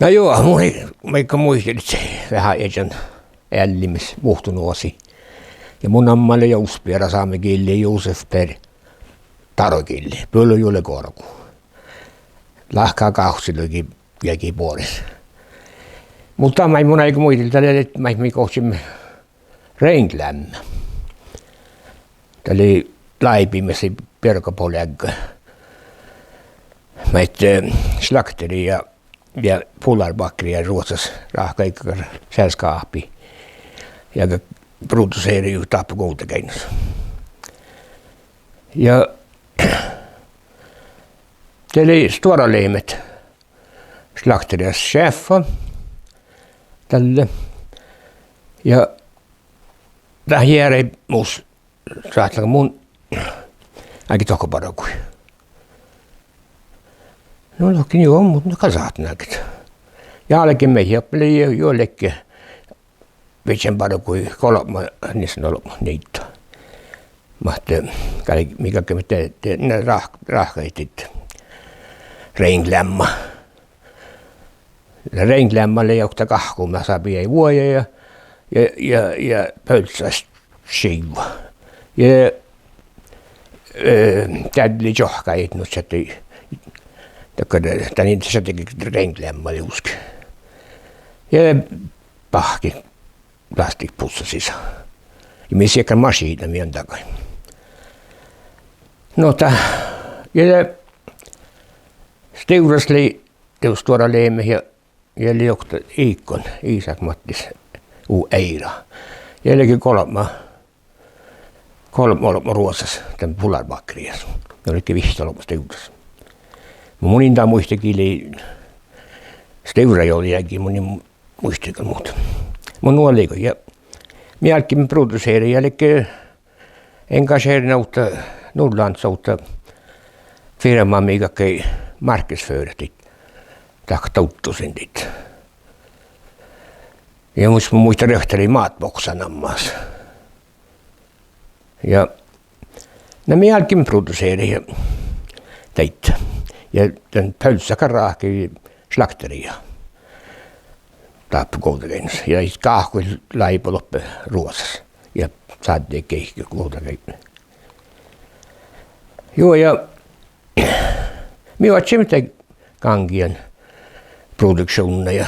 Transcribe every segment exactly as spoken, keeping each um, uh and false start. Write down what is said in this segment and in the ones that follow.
Na juo, mun maid muitalii veahá iežan eallimis muhtun oassi. Ja mu namma lea Jós Biera, sámegillii Josef Berg, dárogillii, buollejođi gorgu. Láhkai gávccilogi jagi boaris. Muhto maid mun áiggun muitalan, dat lea maid mii gohčodit Renglemma. Dat lei láibi mis lei biergaboliegga. Maid, eh, slakteri ja, ja Polarbakkeri ja Ruoššas ráhkadii selskávppi ja produserejuvvá dáppe Guovdageainnus. Ja de lei stuorra lehmet slakterias šeffa dalle. Ja dat jearai mus, sáhtán mun álgit dohko bargui. Na lohken: Juo, mun gal sáhtán álgit. Ja álgen mii, ja lei juo ledje viežžan bargui golbma, nissonolbmot niitta. Muhto gal mii galggaimet de, de, na ráh-, ráhkadit Renglemma. Renglemma lei okta gahku, mii sábiimet vuoja ja, ja, ja, ja pölssašivva. Ja, eh, dat lei čohkkájit nu šattai, dakkár, dan in šattege Renglemma dieđusge. Ja báhkit plástihtpussa sisa. Ja mii siekkán mašiidna mii dagai. No dat, ja de Stivrras lei dieđus stuorra lehmet ja, ja lei okta Iikkon, Isak Mattis, u Eira. Ja ledje golbma, golbma olbmot Ruoššas dan Polarbakkeriis. Nuo ledje vihtta olbmot Stivrras. Mun in dal muitte gii lei Stivrra jođi jagi, mun in muitte gal muhto. Mun nuo lei go ja mii álggiimet produsere ja ledje engasjeren ovtta, Nordlands ovtta firma mii galggai marknadsföra daid, dat dovddusin daid. Ja mus mun muittán, rehtorii Matboksa nammas. Ja, na mii álggiimet produsere ja daid. Ja dan pølssa gal ráhkadii slakterii dáppe Guovdageainnus. Ja gávkku láiba loppe Ruoššas. Ja sádde geaiguin Guovdageainnu. Juo, ja mii oaččuimet de gaŋgiin produkšuvnna ja,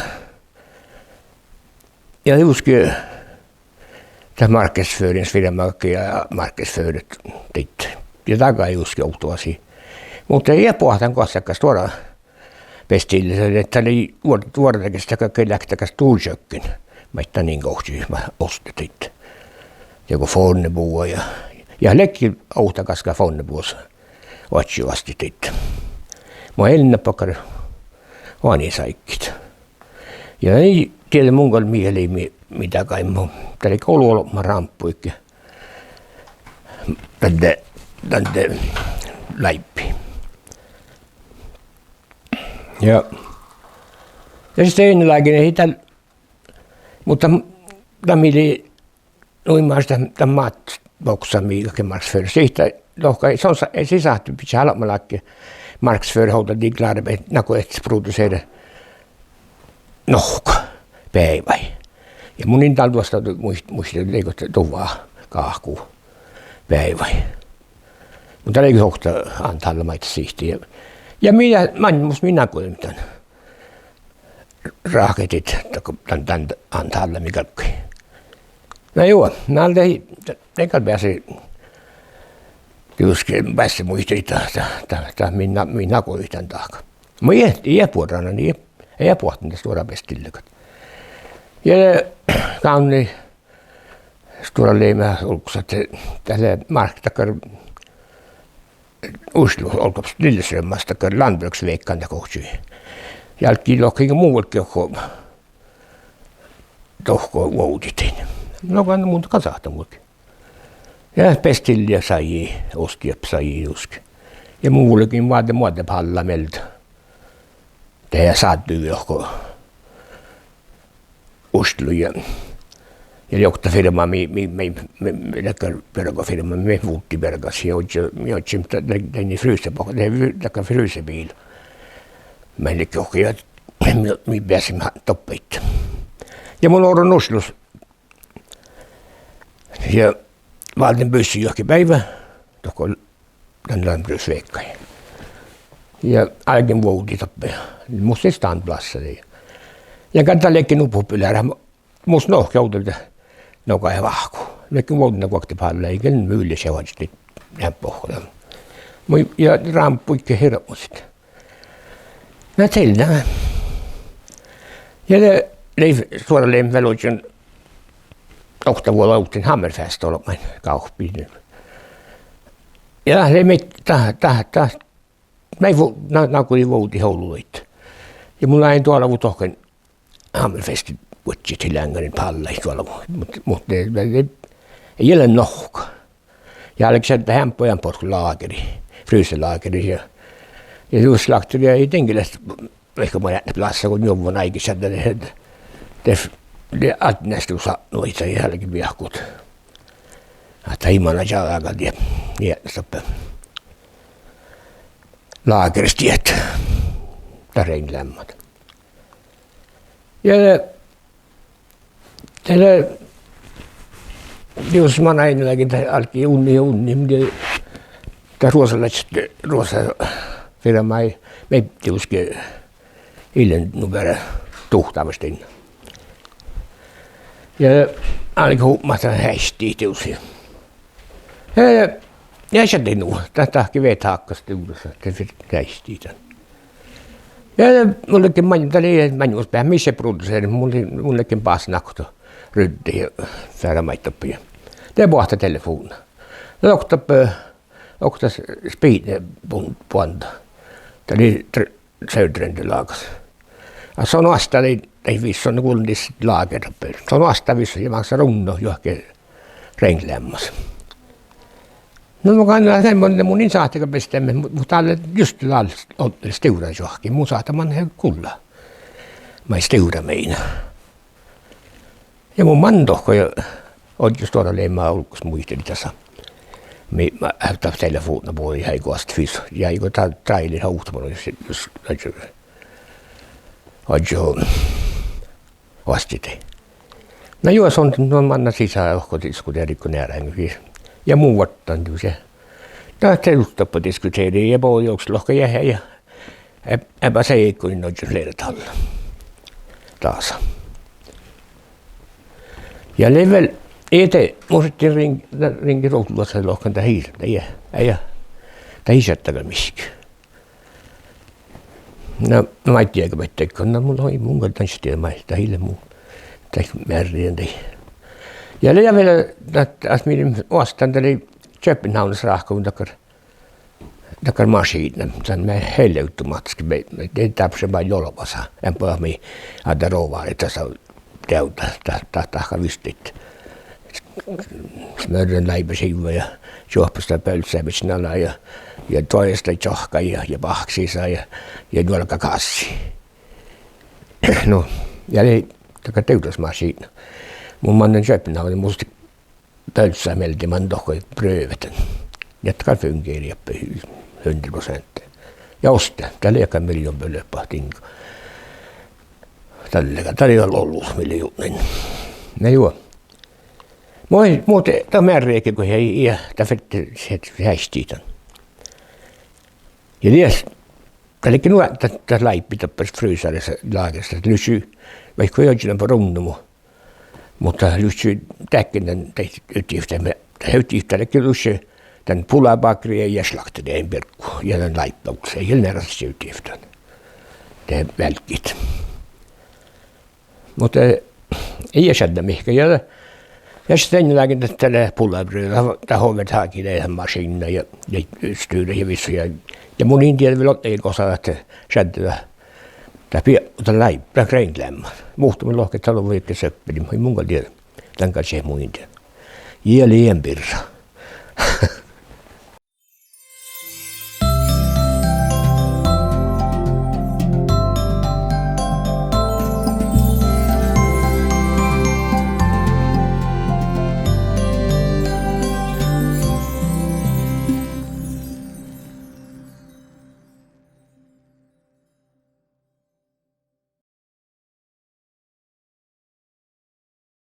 ja dieđusge dat marknadsføringsfirma galggai marknadsføra daid. Ja dagai dieđusge ovtta oasi. Muhto ii leat boahtán goassege stuorra bestillas, dat lei vuor-, vuordáža, dat galggai leat dakkár storkjøkken, maid dan in gohčodit, maid ostet daid. Ja go Fornebua ja, ja ledje ovtta gaskka Fornebuas oaččui oastit daid. Mo eallimat bakkár oanis áiggit. Ja ii dieđe mun gal mii lei mii, mii dagaime, dat lei olu olbmot rámpuiguin. Dadde, dadde láibbi. Ja, ja sis de eanet lágiin ii dal, muhto dat mii lei nu maid dat, dat Matboksa mii galggai marknadsföra. Sihte lohká son sa-, ii sáhte bidjat albma láhkai marknadsföra, ovdal dii klárbehtet, nugo et produsere nohka beaivái. Ja mun in dal duostan muit-, muitte dego duvá gávkku beaivái. Muhto dat lei okta antalla maid sihte. Ja, ja mii, maŋimus mii nagodeimmet dan ráhkadit dan, dan antalla mii galggai. Na juo, na de, de gal beasai, dieđusge beasai muitalit dat, dat, dat, dat mii na-, mii nagodit dan dahkat. Muhto ii, ii buorre, ii, ii buohtan dat stuorra bestilligat. Ja gávdnojit stuorra lehmet olggos ahte dat lea márkka dakkár Oslo olggos Lillestrømmas dakkár landbruksveka dat gohčodii. Ja álggii lohkat mu vuolgit dohko, dohko vuovdit dain. No go mun gal sáhtán vuolgit. Ja bestillet ja sajis, ostet ja sajis dieđusge. Ja mun vuolgin moadde, moadde palla mielde. De sáddui dohko Oslo ja, ja lei okta firma mii, mii, mii, mii, mii, dakkár biergafirma mii vuddit biergas ja ožžo-, mii ožžoimet de, de, dainna frysebok-, de, dakkár frysebiila. Mii ledje dohko ja mii, mii beasaimet doppe. Ja mun orron Oslos. Ja válden bussi juohke beaivve, dohko dan landbruksveka. Ja álgen vuovdit doppe. Mus lei standplássa dii. Ja gal dat ledje nu populeara, mus nohká ovdal nogai vahku. Ledjen vuovdit guokte pállái, gal muitte šat oažžut, ja bohko dan. Mu, ja rámbuiga hirbmadit. Na, telde. Ja de lei, stuorra lei vel ožžon oktavuođa ovttain Hammerfest olbmuin gávppiin. Ja lei mii dat, dat, dat, mii vu-, na-, nagodii vuovdit olu daid. Ja mun lean doalvvu dohko Hammerfestii vuodjit leaŋgarin pállái doalvvu. Muhto, muhto de, de, de, ii lean nohka. Ja álgen šaddá eambbo, eambbo lageri, fryselageri ja, ja dus šlakteri ii dinge leat vaikko maid eatni plássa go njuvvon áigi šaddá de, de, de, de atnestuvsatnui ja álge viehkut. Ahte ii manai čađa gal die, die doppe lageris diet, dat regnleammat. Ja de, de, de, jus manai ain, álgen, álgen unni, unni, mii, dat ruošalaččat, ruoša firma, mii dieđusge ii lean nu beare duhtavaš dainna. Ja álgen hupmat heaittit dieđusge. Ja, ja šaddá nu, dat dahke vel hákkas dieđus ahte ferte heaittit dan. Ja mun ledjen maŋimin, dat lei maŋimin beare, mis lei produseret, mun le-, mun ledjen báhcen okto ruddet ja feara maid doppe ja de boahtá telefovdna. Okta, okta spiidne bu-, buonda. Dat lei tr-, Sør-Trøndelag. Ja son oastá daid, daid vissa, gullá dis lager doppe. Son oastá vissa ja maksaa ruvnno juohke regnleammas. Na mun gal, de mun, mun in sáhte gal bestemme, mu-, muhto dalle just dal-, o-, Stivra čohkki, mun sáhtán manne gullá maid Stivra meino. Ja mun mannen dohko ja ožžon stuorra leimá olggos muitalii dasa. Mii, ma-, dat telefovdna bođii áigu oastit fis-, ja áigu dat, dat lei ovtta manai jus, jus, ožžo oasttit. Na juo, son, no manne sisa dohko diskutera go nearáin. Ja mun vuorddán dieđusge. Na de doppe diskuterii ja bođii oksalohka ja, ja, ja, e-, eaba seaiguin ožžon fleira dal-, dasa. Ja lei vel, ii de, mun šattin ring-, ringin ruđa luo lohkan dat ii, dat ii, ii, dat ii šaddá gal miške. Na, maid dieđusge maid dego, na mun, ii mun gal dan šat dieđe maid, dat ii lean mu, dat mearridii. Ja lei vel, dat, as mii oasttain, dat lei Københavnas ráhkaduvvon dakkár dakkár mašiidna, dan mii helautomáhtaskii, de dárbbaša vel olbmasa, eambbo mii addá rovádit dasa deavdit, dat, dat, dat gal visttii. Smørren láibešiivva ja čuohpasta bölssábeaččain ala ja, ja doajásta čohkká ja, ja báhkka sisa ja, ja njuolga gássi. No, ja lei dakkár divrras mašiidna. Mun mannen Københavnii, mus bölssá mielde, man dohko prøvet dan. Ja dat gal fungeret oppe hundre prosent. Ja oste, dat lei gal miljón beløp diŋga. Dalle gal, dat lei vel ollu miljón. Na juo. Mu-, muhto dat mearridii go ii, ii, dat ferte heaittii dan. Ja dies, dat ledje nu dat, dat láibbi doppe fryseris, lageris, dat livččii, vaikko ii ožžon ruvnno, mu-, muhto livččii deakkár dan daid utgiftteja, dat utgift ledje livččii dan pulabakri ja slakteri birgu ja dan láibbi ovdal, ii lean eará utgift dan, de vealggit. Muhto, eh, ii šaddá mihkkege ja, ja šat dainna lágan dat, dat lea pulabri, dat, dat hovve hágii dan mašiidna ja, ja utstyret ja vissa ja, ja mun in dieđe vel odne gosa ahte šaddá dat, dat bie-, dat láib-, dat regnleamma. Muhtumin lohket dat lea vuolgit søppeli, ii mun gal dieđe. Dan gal šat mun in dieđe. Ja lea birra.